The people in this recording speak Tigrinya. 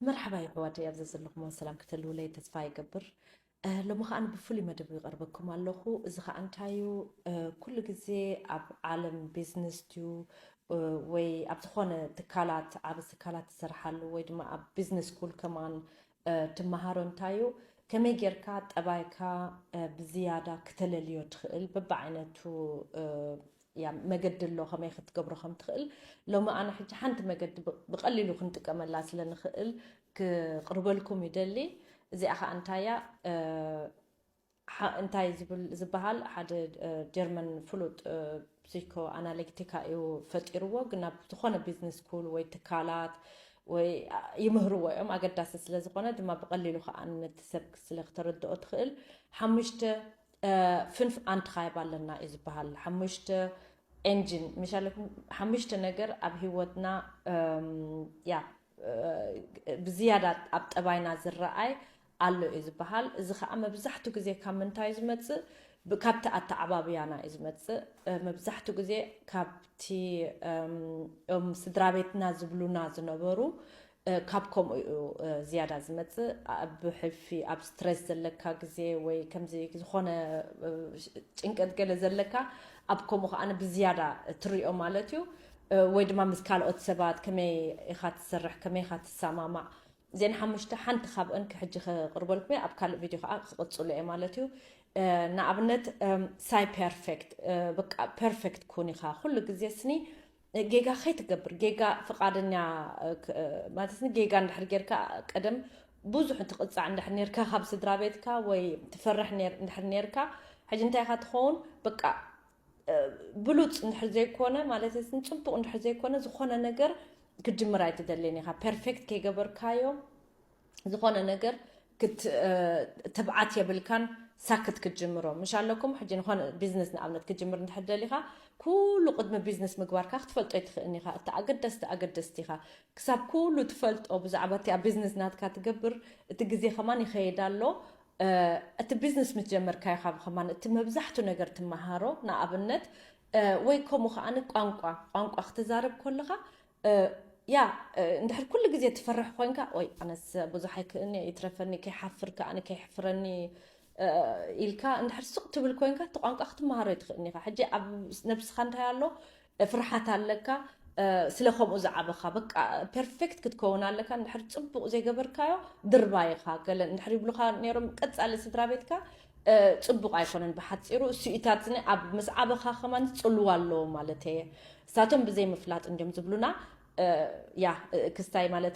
መርሓባ ይሕዋተይ፣ ኣብዚ ዘለኹሞ ሰላም ክትህልውለይ ተስፋ ይገብር። እ፣ ሎሚ ከኣ ብፍሉይ መደብ ይቐርበኩም ኣለኹ። እዚ ከኣ እንታይ እዩ? እ፣ ኩሉ ግዜ ኣብ ዓለም ቢዝነስ ድዩ፣ እ፣ ወይ ኣብ ዝኾነ ትካላት፣ ዓቢ ትካላት ትሰርሓሉ ወይ ድማ ኣብ ቢዝነስ ስኩል ከማን፣ እ፣ ትመሃሮ እንታይ እዩ? ከመይ ጌርካ ጠባይካ፣ እ፣ ብዝያዳ ክተለልዮ ትኽእል? በብዓይነቱ፣ እ፣ ያ መገዲ ኣሎ ከመይ ክትገብሮ ከም ትኽእል። ሎሚ ኣነ ሕጂ ሓንቲ መገዲ ብ-፣ ብቐሊሉ ክንጥቀመላ ስለ ንኽእል ክቕርበልኩም ይደሊ። እዚኣ ኸኣ እንታይ እያ? እ፣ ሓ-፣ እንታይ ዝብል፣ ዝበሃል ሓደ፣ እ፣ ጀርመን ፍሉጥ፣ እ፣ ሲኮ ኣናሊቲካ እዩ ፈጢርዎ፣ ግን ኣብ ዝኾነ ቢዝነስ ስኩል ወይ ትካላት ወይ፣ ኣ፣ ይምህርዎ እዮም። ኣገዳሲ ስለ ዝኾነ ድማ ብቐሊሉ ኸኣ ነቲ ሰብ ስለ ክተረድኦ ትኽእል። ሓሙሽተ፣ እ፣ ፍንፍ ኣንትኻይብ ኣለና እዩ ዝበሃል። ሓሙሽተ ኤንጂን፣ ምሽ ኣለኩም፣ ሓሙሽተ ነገር ኣብ ህይወትና፣ እም፣ ያ፣ እ፣ ብዝያዳ ኣብ ጠባይና ዝረኣይ ኣሎ እዩ ዝበሃል። እዚ ኸኣ መብዛሕትኡ ግዜ ካብ ምንታይ እዩ ዝመጽእ? ብ-፣ ካብቲ ኣተዓባብያና እዩ ዝመጽእ። እ፣ መብዛሕትኡ ግዜ ካብቲ፣ እም፣ እም፣ ስድራ ቤትና ዝብሉና ዝነበሩ፣ እ፣ ካብ ከምኡ እዩ፣ እ፣ ዝያዳ ዝመጽእ። ኣ-፣ ብሕልፊ ኣብ ስትረስ ዘለካ ግዜ ወይ ከምዚ ዝኾነ፣ እ፣ ጭንቀት ገለ ዘለካ፣ ኣብ ከምኡ ከኣ ብዝያዳ ትሪኦ ማለት እዩ። እ፣ ወይ ድማ ምስ ካልኦት ሰባት ከመይ ኢኻ ትሰርሕ፣ ከመይ ኢኻ ትሰማማዕ። እዘን ሓሙሽተ ሓንቲ ካብአን ክሕጂ ከቕርበልኩም እየ፣ ኣብ ካልእ ቪድዮ ከኣ ክቕጽሉ እየ ማለት እዩ። እ፣ ንኣብነት፣ እም፣ ሳይ ፐርፌክት፣ እ፣ በቃ ፐርፌክት ኩን ኢኻ። ኩሉ ግዜ ስኒ ጌጋ ከይትገብር፣ ጌጋ ፍቓደኛ፣ እ፣ ክ-፣ እ፣ ማለት ኒ ጌጋ እንድሕር ጌርካ፣ ቀደም ብዙሕ ትቕጻዕ እንድሕር ኔርካ ካብ ስድራ ቤትካ ወይ ትፈርሕ ኔር-፣ እንድሕር ኔርካ፣ ሕጂ እንታይ ኢኻ ትኸውን? በቃ፣ እ፣ ብሉጽ እንድሕር ዘይኮነ፣ ማለት ኒ ጽቡቕ እንድሕር ዘይኮነ፣ ዝኾነ ነገር ክትጅምር ኣይትደልን ኢኻ። ፐርፌክት ከይገበርካዮ፣ ዝኾነ ነገር ክት-፣ እ፣ ትብዓት የብልካን፣ ሳክት ክትጅምሮ። ምሽ ኣለኩም፣ ሕጂ ንኾነ ቢዝነስ ንኣብነት ክትጅምር እንድሕር ደሊኻ፣ ኩሉ ቅድሚ ቢዝነስ ምግባርካ ክትፈልጦ ኣይትኽእልን ኢኻ። እቲ ኣገደስቲ ኣገደስቲ ኢኻ። ክሳብ ኩሉ ትፈልጦ ብዛዕባ እቲ ኣብ ቢዝነስ ናትካ ትገብር፣ እቲ ግዜ ከማን ይኸይድ ኣሎ። እ፣ እቲ ቢዝነስ ምስ ጀመርካ ኢኻ ከማን እቲ መብዛሕቱ ነገር ትመሃሮ። ንኣብነት፣ እ፣ ወይ ከምኡ ከኣ ቋንቋ፣ ቋንቋ ክትዛረብ ከለኻ፣ እ፣ ያ፣ እ፣ እንድሕር ኩሉ ግዜ ትፈርሕ ኮይንካ፣ "ኦይ፣ ኣነስ ብዙሕ ኣይክእልኒ፣ ይትረፈኒ፣ ከይሓፍር ከኣ ከይሕፍረኒ"፣ እ፣ ኢልካ እንድሕር ስቕ ትብል ኮይንካ፣ እቲ ቋንቋ ክትመሃሮ ኣይትኽእልን ኢኻ። ሕጂ ኣብ ነብስኻ እንታይ ኣሎ? ፍርሓት ኣለካ፣ እ፣ ስለ ከምኡ ዝዓበኻ፣ በቃ ፐርፌክት ክትከውን ኣለካ። እንድሕር ጽቡቕ ዘይገበርካዮ ድርባይ ኢኻ። ገለ እንድሕር ይብሉኻ ነይሮም ቀጻሊ ስድራ ቤትካ፣ እ፣ ጽቡቕ ኣይኮነን። ብሓጺሩ እሱኢታት ዝነ ኣብ ምስ ዓበኻ ከማን ጽልዋ ኣለዎ ማለት እየ። እሳቶም ብዘይ ምፍላጥ እንዲዮም ዝብሉና፣ እ፣ ያ፣ እ፣ ክስታይ ማለት